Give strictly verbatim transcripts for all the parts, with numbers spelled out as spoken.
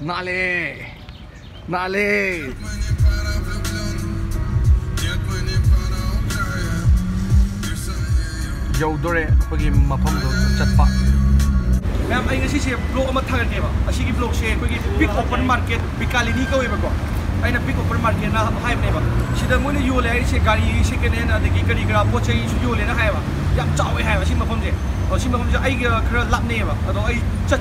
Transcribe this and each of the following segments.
ꯅꯥꯜꯂꯦ, ꯅꯥꯜꯂꯦ꯫ ꯌꯧꯗꯣꯔꯦ ꯑꯩꯈꯣꯏꯒꯤ ꯃꯐꯝꯗꯣ ꯆꯠꯄ꯫ ꯃꯌꯥꯝ, ꯑꯩ ꯉꯁꯤꯁꯦ vlog ꯑꯃ ꯊꯥꯒꯠꯀꯦꯕ꯫ ꯑꯁꯤꯒꯤ vlogꯁꯦ ꯑꯩꯈꯣꯏꯒꯤ Big Open Market, ꯕꯤꯀꯥꯂꯤꯅꯤ ꯀꯧꯋꯦꯕꯀꯣ꯫ ꯑꯩꯅ Big Open Marketꯅ ꯍꯥꯏꯕꯅꯦꯕ꯫ ꯁꯤꯗ ꯃꯣꯏꯅ ꯌꯣꯜꯂꯦ ꯍꯥꯏꯔꯤꯁꯦ ꯒꯥꯔꯤ second hand ꯑꯗꯒꯤ ꯀꯔꯤ ꯀꯔꯥ ꯄꯣꯠ ꯆꯩꯁꯨ ꯌꯣꯜꯂꯦꯅ ꯍꯥꯏꯌꯦꯕ꯫ ꯌꯥꯝ ꯆꯥꯎꯋꯦ ꯍꯥꯏꯌꯦꯕ ꯁꯤ ꯃꯐꯝꯁꯦ꯫ ꯑꯗꯣ ꯁꯤ ꯃꯐꯝꯁꯦ ꯑꯩꯒ ꯈꯔ ꯂꯥꯞꯅꯩꯌꯦꯕ꯫ ꯑꯗꯣ ꯑꯩ ꯆꯠ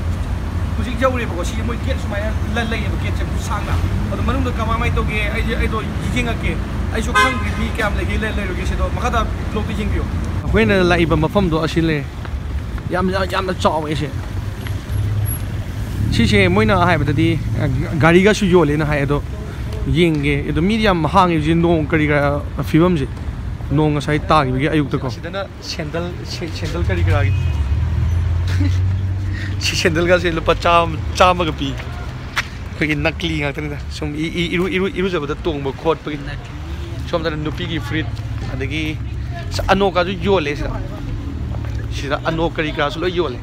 ꯍꯧꯖꯤꯛ ꯌꯧꯔꯦꯕꯀꯣ꯫ ꯁꯤ ꯃꯣꯏ gate ꯁꯨꯃꯥꯏꯅ ꯂ-, ꯂꯩꯌꯦꯕ, gateꯁꯦ ꯁꯥꯡꯅ꯫ ꯑꯗꯣ ꯃꯅꯨꯡꯗ ꯀꯃꯥꯏ ꯀꯃꯥꯏ ꯇꯧꯒꯦ ꯑꯩꯁꯦ, ꯑꯩꯗꯣ ꯌꯦꯡꯉꯛꯀꯦ꯫ ꯑꯩꯁꯨ ꯈꯪꯗ꯭ꯔꯤ ꯃꯤ ꯀꯌꯥꯝ ꯂꯩꯒꯦ, ꯂꯩ-, ꯂꯩꯔꯣꯏꯒꯦ ꯁꯤꯗꯣ꯫ ꯃꯈꯥ ꯇꯥꯕ vlogꯇ ꯌꯦꯡꯕꯤꯌꯨ꯫ ꯑꯩꯈꯣꯏꯅ ꯂꯥꯛꯏꯕ ꯃꯐꯝꯗꯣ ꯑꯁꯤ ꯂꯩꯔꯦ꯫ ꯌꯥꯝ, ꯌꯥꯝ, ꯌꯥꯝꯅ ꯆꯥꯎꯋꯦ ꯁꯦ꯫ ꯁꯤꯁꯦ ꯃꯣꯏꯅ ꯍꯥꯏꯕꯗꯗꯤ, ꯑ, ꯒꯥꯔꯤꯒꯁꯨ ꯌꯣꯜꯂꯦꯅ ꯍꯥꯏ꯫ ꯑꯗꯣ ꯌꯦꯡꯒꯦ꯫ ꯑꯗꯣ ꯃꯤꯗꯤ ꯌꯥꯝ ꯍꯥꯡꯉꯦ ꯍꯧꯖꯤꯛ, ꯅꯣꯡ ꯀꯔꯤ ꯀꯔꯥ ꯐꯤꯕꯝꯁꯦ꯫ ꯅꯣꯡ ꯉꯁꯥꯏ ꯇꯥꯈꯤꯕꯒꯤ ꯑꯌꯨꯛꯇꯀꯣ꯫ ꯁꯤꯗꯅ ꯁꯦꯟꯗꯜ, ꯁꯦ-, ꯁꯦꯟꯗꯜ ꯀꯔꯤ ꯀꯔꯥꯒꯤ꯫ ꯁꯤ ꯁꯦꯟꯗꯜꯒꯁꯦ ꯂꯨꯄꯥ ꯆꯥꯝ-, ꯆꯥꯝꯃꯒ ꯄꯤ꯫ ꯑꯩꯈꯣꯏꯒꯤ ꯅꯀꯂꯤ ꯉꯥꯛꯇꯅꯤꯗ꯫ ꯁꯨꯝ ꯏ-, ꯏ-, ꯏꯔꯨ-, ꯏꯔꯨ-, ꯏꯔꯨꯖꯕꯗ ꯇꯣꯡꯕ ꯈꯣꯠꯄꯒꯤ꯫ ꯁꯣꯝꯗꯅ ꯅꯨꯄꯤꯒꯤ ꯐꯨꯔꯤꯠ, ꯑꯗꯒꯤ ꯑꯁ, ꯑꯅꯣꯛꯀꯥꯁꯨ ꯌꯣꯜꯂꯦ ꯁꯤꯗ꯫ ꯁꯤꯗ ꯑꯅꯣꯛ ꯀꯔꯤ ꯀꯔꯥꯁꯨ ꯂꯣꯏ ꯌꯣꯜꯂꯦ꯫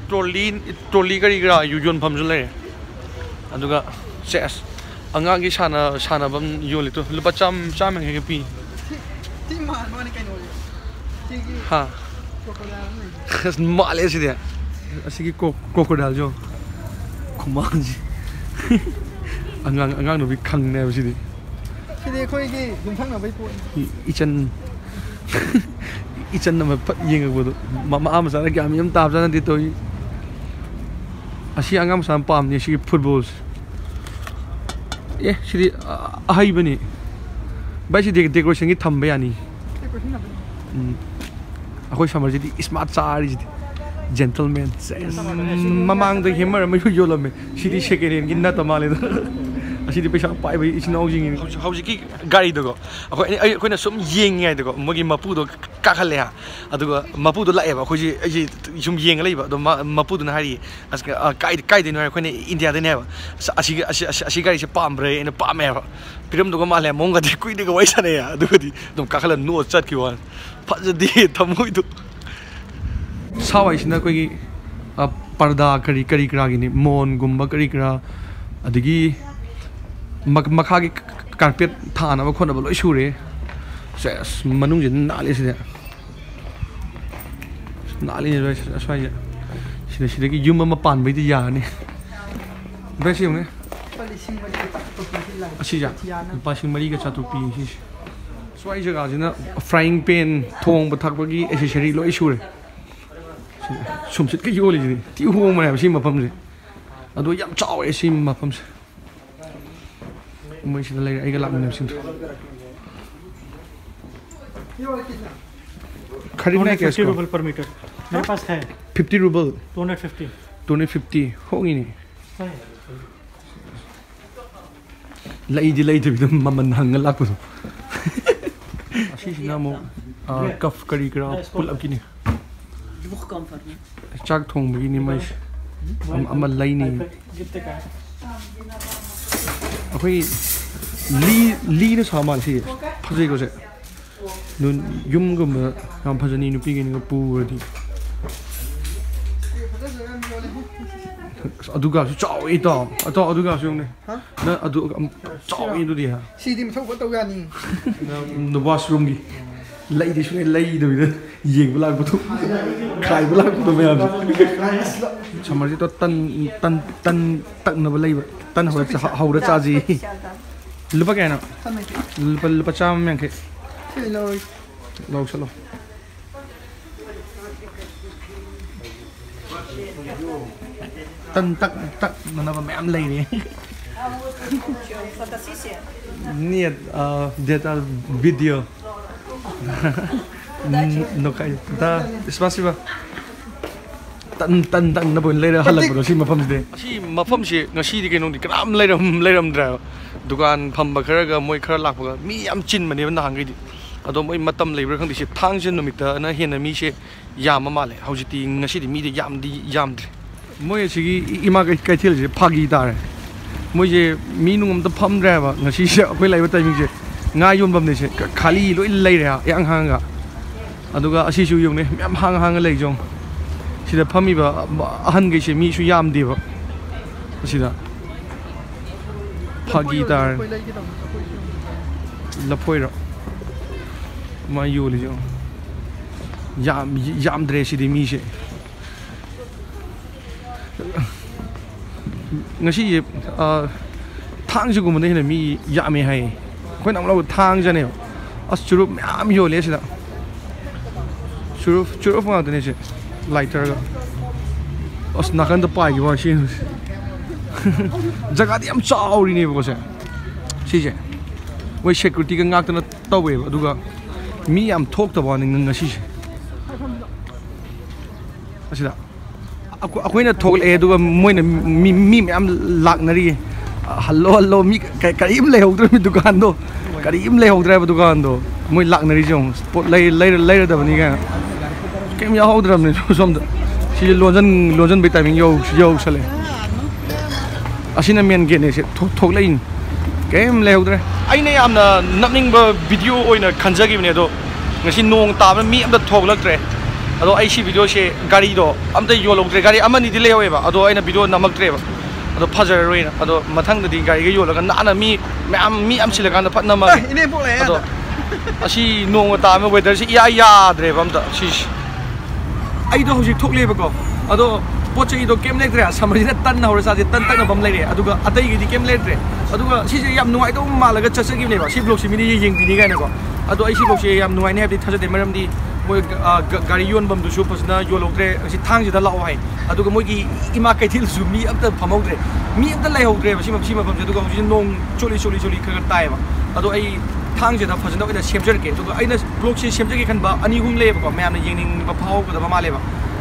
ꯇ꯭ꯔꯣꯂꯤ, ꯇ꯭ꯔꯣꯂꯤ ꯀꯔꯤ ꯀꯔꯥ ꯌꯣꯟꯐꯝꯁꯨ ꯂꯩꯔꯦ꯫ ꯑꯗꯨꯒ ꯁꯦ ꯑꯁ, ꯑꯉꯥꯡꯒꯤ ꯁꯥꯟꯅ-, ꯁꯥꯟꯅꯐꯝ ꯌꯣꯜꯂꯤꯗꯣ ꯂꯨꯄꯥ ꯆꯥꯝ-, ꯆꯥꯝꯃ ꯌꯥꯡꯈꯩꯒ ꯄꯤ꯫ ꯊꯤ, ꯊꯤ ꯃꯥꯟꯕ ꯋꯥꯅꯤ ꯀꯩꯅꯣꯁꯦ꯫ ꯁꯤꯒꯤ ꯍꯥ? Crocodile ꯑꯃ ꯂꯩ꯫ ꯑꯁ, ꯃꯥꯜꯂꯦ ꯁꯤꯗꯤ꯫ ꯑꯁꯤꯒꯤ ꯀ꯭ꯔꯣ-, crocodileꯁꯦ ꯌꯦꯡꯉꯣ꯫ ꯈꯨꯃꯥꯡꯁꯤ꯫ ꯑꯉꯥꯡ, ꯑꯉꯥꯡ ꯅꯨꯄꯤ ꯈꯪꯅꯦꯕ ꯁꯤꯗꯤ꯫ ꯁꯤꯗꯤ ꯑꯩꯈꯣꯏꯒꯤ ꯌꯨꯝꯊꯪꯅꯕꯒꯤ ꯄꯣꯠꯅꯤ꯫ ꯏ-, ꯏꯆꯟ, ꯏꯆꯟ ꯑꯃ ꯐꯠ ꯌꯦꯡꯉꯛꯄꯗꯣ, ꯃ-, ꯃꯃꯥ ꯃꯆꯥꯅ ꯒ꯭ꯌꯥꯟ ꯃꯦꯟ ꯑꯃ ꯇꯥꯕꯖꯥꯠ ꯅꯠꯇꯦ ꯇꯧꯔꯤ꯫ ꯑꯁꯤ ꯑꯉꯥꯡ ꯃꯆꯥ ꯑꯃ ꯄꯥꯝꯅꯦ, ꯁꯤꯒꯤ footballꯁꯦ꯫ ꯑꯦ, ꯁꯤꯗꯤ, ꯑ-, ꯑꯍꯩꯕꯅꯤ꯫ ꯚꯥꯏ, ꯁꯤ ꯗꯦ-, decorationꯒꯤ ꯊꯝꯕ ꯌꯥꯅꯤ꯫ Decoration ꯊꯝꯕ ꯌꯥꯅꯤ꯫ ꯎꯝ꯫ ꯑꯩꯈꯣꯏ ꯁꯝꯃꯔꯁꯤꯗꯤ smart ꯆꯥꯔꯤꯁꯤꯗꯤ꯫ Gentleman꯫ ꯁꯦꯁ꯫ ꯎꯝ, ꯃꯃꯥꯡꯗ hammer ꯑꯃ ꯌꯣꯜꯂꯝꯃꯦ꯫ ꯁꯤꯗꯤ second handꯒꯤ ꯅꯠꯇ ꯃꯥꯜꯂꯦꯗ꯫ ꯑꯁꯤꯗꯤ ꯄꯩꯁꯥ ꯄꯥꯏꯕ ꯏꯆꯤꯟ ꯏꯅꯥꯎꯁꯤꯡꯒꯤꯅꯤ꯫ ꯍꯧꯖꯤꯛ-, ꯍꯧꯖꯤꯛꯀꯤ ꯒꯥꯔꯤꯗꯣꯀꯣ, ꯑꯩꯈꯣꯏ, ꯑꯩ-, ꯑꯩꯈꯣꯏꯅ ꯁꯨꯝ ꯌꯦꯡꯉꯤꯉꯩꯗꯀꯣ, ꯃꯣꯏꯒꯤ ꯃꯄꯨꯗꯣ ꯀꯥꯈꯠꯂꯦ ꯍꯥ꯫ ꯑꯗꯨꯒ ꯃꯄꯨꯗꯣ ꯂꯥꯛꯑꯦꯕ꯫ ꯑꯩꯈꯣꯏꯁꯦ, ꯑꯩꯁꯦ ꯁꯨꯝ ꯌꯦꯡꯉ ꯂꯩꯕ꯫ ꯑꯗꯣ ꯃꯥ, ꯃꯄꯨꯗꯨꯅ ꯍꯥꯏꯔꯤ, "ꯑꯁ, ꯑ, ꯀꯥꯏ-, ꯀꯥꯏꯗꯩꯅꯣ?" ꯍꯥꯏꯔꯦ꯫ "ꯑꯩꯈꯣꯏꯅ ꯏꯟꯗꯤꯌꯥꯗꯩꯅꯦ" ꯍꯥꯏꯕ꯫ "ꯑꯁ, ꯑꯁꯤꯒꯤ, ꯑꯁꯤ, ꯑꯁꯤ, ꯑꯁꯤ ꯒꯥꯔꯤꯁꯦ ꯄꯥꯝꯕ꯭ꯔꯥ?" ꯑꯩꯅ "ꯄꯥꯝꯃꯦ" ꯍꯥꯏꯕ꯫ ꯄꯤꯔꯝꯗꯧꯒ ꯃꯥꯜꯂꯦ꯫ ꯃꯑꯣꯡꯒꯗꯤ ꯀꯨꯏꯅꯒ ꯋꯥꯔꯤ ꯁꯥꯟꯅꯩꯌꯦ꯫ ꯑꯗꯨꯒꯗꯤ ꯑꯗꯨꯝ ꯀꯥꯈꯠꯂ ꯅꯣꯛꯑ ꯆꯠꯈꯤꯕ ꯋꯥꯅꯤ꯫ ꯐꯖꯗꯦ ꯊꯃꯣꯏꯗꯣ꯫ ꯁꯥꯋꯥꯏꯁꯤꯅ ꯑꯩꯈꯣꯏꯒꯤ, ꯑ, ꯄꯔꯗꯥ ꯀꯔꯤ, ꯀꯔꯤ ꯀꯔꯥꯒꯤꯅꯤ, ꯃꯣꯟꯒꯨꯝꯕ ꯀꯔꯤ ꯀꯔꯥ, ꯑꯗꯒꯤ ꯃ-, ꯃꯈꯥꯒꯤ carpet ꯊꯥꯅꯕ ꯈꯣꯠꯅꯕ ꯂꯣꯏ ꯁꯨꯔꯦ꯫ ꯁꯦꯁ, ꯃꯅꯨꯡꯁꯤꯗ ꯅꯥꯜꯂꯤ ꯁꯤꯗꯤ꯫ ꯅꯥꯜꯂꯤꯅꯦ ꯚꯥꯏ, ꯑꯁ꯭ꯋꯥꯏꯁꯦ꯫ ꯁꯤꯗ, ꯁꯤꯗꯒꯤ ꯌꯨꯝ ꯑꯃ ꯄꯥꯟꯕꯩꯗꯤ ꯌꯥꯔꯅꯤ꯫ ꯚꯥꯏ, ꯁꯤ ꯌꯦꯡꯉꯨꯅꯦ꯫ ꯂꯨꯄꯥ ꯂꯤꯁꯤꯡ ꯃꯔꯤꯒ ꯆꯥꯇ꯭ꯔꯨꯛ ꯄꯤꯁꯤ ꯂꯥꯛꯑꯦ꯫ ꯑꯁꯤꯁꯦ ꯌꯥꯅꯤ꯫ ꯂꯨꯄꯥ ꯂꯤꯁꯤꯡ ꯃꯔꯤꯒ ꯆꯥꯇ꯭ꯔꯨꯛ ꯄꯤ ꯁꯤꯁꯦ꯫ ꯁ꯭ꯋꯥꯏ ꯖꯒꯥꯁꯤꯅ frying pan, ꯊꯣꯡꯕ ꯊꯥꯛꯄꯒꯤ accessory ꯂꯣꯏ ꯁꯨꯔꯦ꯫ ꯁꯤ ꯁꯨꯝꯁꯤꯠꯀ ꯌꯣꯜꯂꯤꯁꯤꯗꯤ ꯊꯤ ꯍꯣꯡꯕꯅꯦ ꯍꯥꯏꯕ ꯁꯤ ꯃꯐꯝꯁꯦ꯫ ꯑꯗꯣ ꯌꯥꯝ ꯆꯥꯎꯋꯦ ꯁꯤ ꯃꯐꯝꯁꯦ꯫ ꯃꯣꯏ ꯁꯤꯗ ꯂꯩꯔꯦ, ꯑꯩꯒ ꯂꯥꯛꯃꯤꯟꯅꯕꯁꯤꯡꯗꯣ꯫ खरीदना है क्या इसको? फिफ्टी रूबल पर मीटर। मेरे पास है। Fifty rouble? Two hundred fifty. Two hundred fifty? ꯍꯣꯡꯉꯤꯅꯦ꯫ ꯂꯩꯗꯤ ꯂꯩꯗꯕꯤꯗ ꯃꯃꯜ ꯍꯪꯉ ꯂꯥꯛꯄꯗꯣ꯫ ꯑꯁꯤꯁꯤꯅ ꯑꯃꯨꯛ, ꯑ, ꯀꯐ ꯀꯔꯤ ꯀꯔꯥ ꯄꯨꯂꯞꯀꯤꯅꯤ꯫ ꯆꯥꯛ ꯊꯣꯡꯕꯒꯤꯅꯤ ꯃꯩꯁꯦ꯫ ꯑꯃ, ꯑꯃ ꯂꯩꯅꯤ꯫ ꯑꯩꯈꯣꯏ ꯂꯤ-, ꯂꯤꯅ ꯁꯥ ꯃꯥꯜꯂꯦ ꯁꯤ꯫ ꯐꯖꯩꯀꯣ ꯁꯦ꯫ ꯑꯗꯨ ꯌꯨꯝꯒꯨꯝꯕ ꯌꯥꯝ ꯐꯖꯅꯤ ꯅꯨꯄꯤꯒꯤꯅꯒ ꯄꯨꯔꯗꯤ꯫ ꯑꯁ, ꯑꯗꯨꯒꯁꯨ ꯆꯥꯎꯋꯦ ꯏꯇꯥꯎ꯫ ꯏꯇꯥꯎ, ꯑꯗꯨꯒꯁꯨ ꯌꯦꯡꯉꯨꯅꯦ꯫ ꯍꯥ? ꯅꯪ ꯑꯗꯨ ꯑꯝ ꯆꯥꯎꯋꯦ ꯑꯗꯨꯗꯤ, ꯍꯥ? ꯁꯤꯗꯤ ꯃꯊꯧ ꯈꯔ ꯇꯧ ꯌꯥꯅꯤ꯫ ꯅꯪ washroomꯒꯤ ꯂꯩꯗꯤ ꯁꯨꯡꯂꯩ ꯂꯩꯗꯕꯤꯗ ꯌꯦꯡꯕ ꯂꯥꯛꯄꯗꯣ, ꯈꯥꯏꯕ ꯂꯥꯛꯄꯗꯣ ꯃꯌꯥꯝꯁꯦ꯫ ꯁꯝꯃꯔꯁꯤꯗ ꯇꯟ, ꯇꯟ, ꯇꯟ ꯇꯛꯅꯕ ꯂꯩꯕ, ꯇꯟ ꯍꯧꯔ ꯆꯥ-, ꯍꯧꯔ ꯆꯥꯁꯤ꯫ ꯂꯨꯄꯥ ꯀꯌꯥꯅꯣ? ꯂꯨꯄꯥ, ꯂꯨꯄꯥ ꯆꯥꯝꯃ ꯌꯥꯡꯈꯩ꯫ ꯁꯤ ꯂꯧꯔꯣꯏ꯫ ꯂꯧꯁꯜꯂꯣ꯫ ꯇꯟ ꯇꯛ ꯇꯛꯅꯅꯕ ꯃꯌꯥꯝ ꯂꯩꯔꯤ꯫ Нет, а, где-то видео. Ну, да, спасибо. ꯇꯟ, ꯇꯟ ꯇꯛꯅꯕ ꯑꯣꯏꯅ ꯂꯩꯔ ꯍꯜꯂꯛꯄꯗꯣ ꯁꯤ ꯃꯐꯝꯁꯤꯗꯤ꯫ ꯑꯁꯤ ꯃꯐꯝꯁꯤ ꯉꯁꯤꯗꯤ ꯀꯩꯅꯣꯗꯤ ꯀꯅꯥꯝ ꯂꯩꯔꯝ-, ꯂꯩꯔꯝꯗ꯭ꯔꯦꯕ꯫ ꯗꯨꯀꯥꯟ ꯐꯝꯕ ꯈꯔꯒ ꯃꯣꯏ ꯈꯔ ꯂꯥꯛꯄꯒ ꯃꯤ ꯌꯥꯝ ꯆꯤꯟꯕꯅꯦꯕ ꯅꯍꯥꯟꯈꯩꯗꯤ꯫ ꯑꯗꯣ ꯃꯣꯏ ꯃꯇꯝ ꯂꯩꯕ꯭ꯔꯥ ꯈꯪꯗꯦ, ꯁꯤ ꯊꯥꯡꯖ ꯅꯨꯃꯤꯠꯇꯅ ꯍꯦꯟꯅ ꯃꯤꯁꯦ ꯌꯥꯝꯕ ꯃꯥꯜꯂꯦ꯫ ꯍꯧꯖꯤꯛꯇꯤ ꯉꯁꯤꯗꯤ ꯃꯤꯗꯤ ꯌꯥꯝꯗꯤ ꯌꯥꯝꯗ꯭ꯔꯤ꯫ ꯃꯣꯏ ꯑꯁꯤꯒꯤ ꯏ-, ꯏꯃꯥ ꯀꯩ-, ꯀꯩꯊꯦꯜꯁꯦ ꯐꯥꯒꯤ ꯇꯥꯔꯦ꯫ ꯃꯣꯏꯁꯦ ꯃꯤ ꯅꯨꯡ ꯑꯝꯇ ꯐꯝꯗ꯭ꯔꯦ ꯍꯥꯏꯕ꯫ ꯉꯁꯤꯁꯦ ꯑꯩꯈꯣꯏ ꯂꯥꯛꯏꯕ timingꯁꯦ ꯉꯥ ꯌꯣꯟꯐꯝꯅꯦꯁꯦ, ꯈ-, ꯈꯥꯂꯤ ꯂꯣꯏ ꯂꯩꯔꯦ ꯍꯥ, ꯏꯍꯥꯡ ꯍꯥꯡꯉꯒ꯫ ꯑꯗꯨꯒ ꯑꯁꯤꯁꯨ ꯌꯦꯡꯉꯨꯅꯦ, ꯃꯌꯥꯝ ꯍꯥꯡꯉ ꯍꯥꯡꯉ ꯂꯩꯁꯦ ꯌꯦꯡꯉꯨ꯫ ꯁꯤꯗ ꯐꯝꯃꯤꯕ ꯑꯍꯟꯈꯩꯁꯦ ꯃꯤꯁꯨ ꯌꯥꯝꯗꯦꯕ꯫ ꯑꯁꯤꯗ ꯐꯥꯒꯤ ꯇꯥꯔꯦ꯫ ꯂꯐꯣꯏꯔꯣ? ꯃꯥ ꯌꯣꯜꯂꯤꯁꯦ ꯌꯦꯡꯉꯣ꯫ ꯌꯥꯝ, ꯌꯥꯝꯗ꯭ꯔꯦ ꯁꯤꯗꯤ ꯃꯤꯁꯦ꯫ ꯉꯁꯤꯁꯦ, ꯑ, ꯊꯥꯡꯖꯒꯨꯝꯕꯗ ꯍꯦꯟꯅ ꯃꯤ ꯌꯥꯝꯃꯦ ꯍꯥꯏꯌꯦ꯫ ꯑꯩꯈꯣꯏꯅ ꯑꯃꯨꯛ ꯂꯧꯕ ꯊꯥꯡꯖꯅꯦꯕ꯫ ꯑꯁ, ꯆꯨꯔꯨꯞ ꯃꯌꯥꯝ ꯌꯣꯜꯂꯦ ꯁꯤꯗ꯫ ꯆꯨꯔꯨꯞ, ꯆꯨꯔꯨꯞ ꯉꯥꯛꯇꯅꯦ ꯁꯤ꯫ ꯂꯥꯏꯇꯔꯒ꯫ ꯑꯁ, ꯅꯥꯀꯟꯗ ꯄꯥꯏꯈꯤꯕ ꯋꯥꯅꯤ ꯁꯤ꯫ ꯖꯒꯥꯗꯤ ꯌꯥꯝ ꯆꯥꯎꯔꯤꯅꯦꯕꯀꯣ ꯁꯦ꯫ ꯁꯤꯁꯦ꯫ ꯃꯣꯏ ꯁꯦꯀ꯭ꯌꯨꯔꯤꯇꯤꯒ ꯉꯥꯛꯇꯅ ꯇꯧꯋꯦꯕ꯫ ꯑꯗꯨꯒ ꯃꯤ ꯌꯥꯝ ꯊꯣꯛꯇꯕ ꯋꯥꯅꯤ ꯉ-, ꯉꯁꯤꯁꯦ꯫ ꯑꯁꯤꯗ꯫ ꯑꯩꯈꯣ-, ꯑꯩꯈꯣꯏꯅ ꯊꯣꯛꯂꯛꯑꯦ, ꯑꯗꯨꯒ ꯃꯣꯏꯅ ꯃꯤ, ꯃꯤ ꯃꯌꯥꯝ ꯂꯥꯛꯅꯔꯤꯌꯦ꯫ "ꯍꯜꯂꯣ, ꯍꯜꯂꯣ", ꯃꯤ ꯀ-, ꯀꯔꯤꯝ ꯂꯩꯍꯧꯗ꯭ꯔꯕꯅꯤ ꯗꯨꯀꯥꯟꯗꯣ꯫ ꯀꯔꯤꯝ ꯂꯩꯍꯧꯗ꯭ꯔꯦꯕ ꯗꯨꯀꯥꯟꯗꯣ꯫ ꯃꯣꯏ ꯂꯥꯛꯅꯔꯤꯁꯦ ꯌꯦꯡꯉꯣ꯫ ꯄꯣꯠ ꯂꯩ-, ꯂꯩꯔ-, ꯂꯩꯔꯗꯕꯅꯤ ꯀꯥꯏꯅ꯫ ꯀꯩꯝ ꯌꯥꯎꯍꯧꯗ꯭ꯔꯕꯅꯤ ꯁꯣꯝꯗ꯫ ꯁꯤꯁꯦ ꯂꯣꯟꯖꯟ-, ꯂꯣꯟꯖꯟꯕꯩ ꯇꯥꯏꯃꯤꯡ ꯌꯧ-, ꯌꯧꯁꯜꯂꯛꯑꯦ꯫ ꯑꯁꯤꯅ ꯃꯦꯟ ꯒꯦꯠꯅꯦ ꯁꯤ ꯊꯣꯛ-, ꯊꯣꯛꯂꯛꯏꯅꯤ꯫ ꯀꯩꯝ ꯂꯩꯍꯧꯗ꯭ꯔꯦ꯫ ꯑꯩꯅ ꯌꯥꯝꯅ ꯅꯞꯅꯤꯡꯕ ꯚꯤꯗꯤꯑꯣ ꯑꯣꯏꯅ ꯈꯟꯖꯈꯤꯕꯅꯦ, ꯑꯗꯣ ꯉꯁꯤ ꯅꯣꯡ ꯇꯥꯕꯅ ꯃꯤ ꯑꯝꯇ ꯊꯣꯛꯂꯛꯇ꯭ꯔꯦ꯫ ꯑꯗꯣ ꯑꯩ ꯁꯤ ꯚꯤꯗꯤꯑꯣꯁꯦ ꯒꯥꯔꯤꯗꯣ ꯑꯝꯇ ꯌꯣꯜꯍꯧꯗ꯭ꯔꯦ꯫ ꯒꯥꯔꯤ ꯑꯃꯅꯤꯗꯤ ꯂꯩꯍꯧꯋꯦꯕ, ꯑꯗꯣ ꯑꯩꯅ ꯚꯤꯗꯤꯑꯣ ꯅꯝꯃꯛꯇ꯭ꯔꯦꯕ꯫ ꯑꯗꯣ ꯐꯖꯔꯔꯣꯏꯅ꯫ ꯑꯗꯣ ꯃꯊꯪꯗꯗꯤ ꯒꯥꯔꯤꯒ ꯌꯣꯜꯂꯒ ꯅꯥꯟꯅ ꯃꯤ ꯃꯌꯥꯝ, ꯃꯤ ꯌꯥꯝ ꯁꯤꯜꯂꯀꯥꯟꯗ ꯐꯠ ꯅꯝꯃꯒꯦ꯫ ꯑꯦ, ꯏꯅꯦ ꯄꯣꯛꯂꯛꯑꯦ ꯑꯗꯣ ꯑꯗ꯫ ꯑꯁꯤ ꯅꯣꯡꯃ ꯇꯥꯕ ꯋꯦꯗꯔꯁꯤ ꯏꯌꯥ ꯌꯥꯗ꯭ꯔꯦꯕ ꯑꯝꯇ ꯁꯤꯁꯤ꯫ ꯑꯩꯗꯣ ꯍꯧꯖꯤꯛ ꯊꯣꯛꯂꯦꯕꯀꯣ, ꯑꯗꯣ ꯄꯣꯠ ꯆꯩꯗꯣ ꯀꯩꯝ ꯂꯩꯇ꯭ꯔꯦ꯫ ꯁꯝꯃꯔꯁꯤꯗ ꯇꯟ ꯍꯧꯔ ꯆꯥꯁꯦ, ꯇꯟ ꯇꯛꯅꯕ ꯑꯃ ꯂꯩꯔꯦ, ꯑꯗꯨꯒ ꯑꯇꯩꯒꯤꯗꯤ ꯀꯩꯝ ꯂꯩꯇ꯭ꯔꯦ꯫ ꯑꯗꯨꯒ ꯁꯤꯁꯦ ꯌꯥꯝ ꯅꯨꯡꯉꯥꯏꯗꯧꯕ ꯃꯥꯜꯂꯒ ꯆꯠꯆꯈꯤꯕꯅꯦꯕ꯫ ꯁꯤ ꯕ꯭ꯂꯣꯛꯁꯤ ꯃꯤꯅ ꯌꯦꯡꯕꯤꯅꯤ ꯀꯥꯏꯅꯀꯣ꯫ ꯑꯗꯣ ꯑꯩ ꯁꯤ ꯕ꯭ꯂꯣꯛꯁꯦ ꯌꯥꯝ ꯅꯨꯡꯉꯥꯏꯅꯤ ꯍꯥꯏꯕꯗꯤ ꯊꯥꯖꯗꯦ, ꯃꯔꯝꯗꯤ ꯃꯣꯏ, ꯑ, ꯒ-, ꯒꯥꯔꯤ ꯌꯣꯟꯐꯝꯗꯨꯁꯨ ꯐꯖꯅ ꯌꯣꯜꯍꯧꯗ꯭ꯔꯦ꯫ ꯉꯁꯤ ꯊꯥꯡꯖꯗ ꯂꯥꯛꯑꯣ ꯍꯥꯏ꯫ ꯑꯗꯨꯒ ꯃꯣꯏꯒꯤ ꯏꯃꯥ ꯀꯩꯊꯦꯜꯁꯨ ꯃꯤ ꯑꯝꯇ ꯐꯝꯍꯧꯗ꯭ꯔꯦ, ꯃꯤ ꯑꯝꯇ ꯂꯩꯍꯧꯗ꯭ꯔꯦꯕ ꯁꯤ ꯃ-, ꯁꯤ ꯃꯐꯝꯁꯦ꯫ ꯑꯗꯨꯒ ꯍꯧꯖꯤꯛ ꯅꯣꯡ ꯆꯣꯠꯂꯤ ꯆꯣꯠꯂꯤ ꯆꯣꯠꯂꯤ ꯈꯔ ꯈꯔ ꯇꯥꯏꯌꯦꯕ꯫ ꯑꯗꯣ ꯑꯩ ꯊꯥꯡꯖꯗ ꯐꯖꯅ ꯑꯣꯏꯅ ꯁꯦꯝꯖꯔꯛꯀꯦ꯫ ꯑꯗꯨꯒ ꯑꯩꯅ ꯕ꯭ꯂꯣꯛꯁꯦ ꯁꯦꯝꯖꯒꯦ ꯈꯟꯕ ꯑꯅꯤ ꯑꯍꯨꯝ ꯂꯩꯌꯦꯕꯀꯣ, ꯃꯌꯥꯝꯅ ꯌꯦꯡꯅꯤꯡꯕ ꯐꯥꯎꯒꯗꯕ ꯃꯥꯜꯂꯦꯕ꯫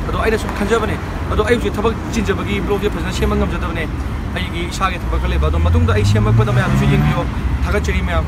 ꯑꯗꯣ ꯑꯩꯅ ꯁꯨꯝ ꯈꯟꯖꯕꯅꯦ, ꯑꯗꯣ ꯑꯩ ꯍꯧꯖꯤꯛ ꯊꯕꯛ ꯆꯤꯟꯖꯕꯒꯤ ꯕ꯭ꯂꯣꯛꯁꯦ ꯐꯖꯅ ꯁꯦꯝꯕ ꯉꯝꯖꯗꯕꯅꯦ꯫ ꯑꯩꯒꯤ ꯏꯁꯥꯒꯤ ꯊꯕꯛ ꯈꯔ ꯂꯩꯕ꯫ ꯑꯗꯣ ꯃꯇꯨꯡꯗ ꯑꯩ ꯁꯦꯝꯃꯛꯄꯗ ꯃꯌꯥꯝꯅꯁꯨ ꯌꯦꯡꯕꯤꯌꯣ꯫ ꯊꯥꯒꯠꯆꯔꯤ ꯃꯌꯥꯝ꯫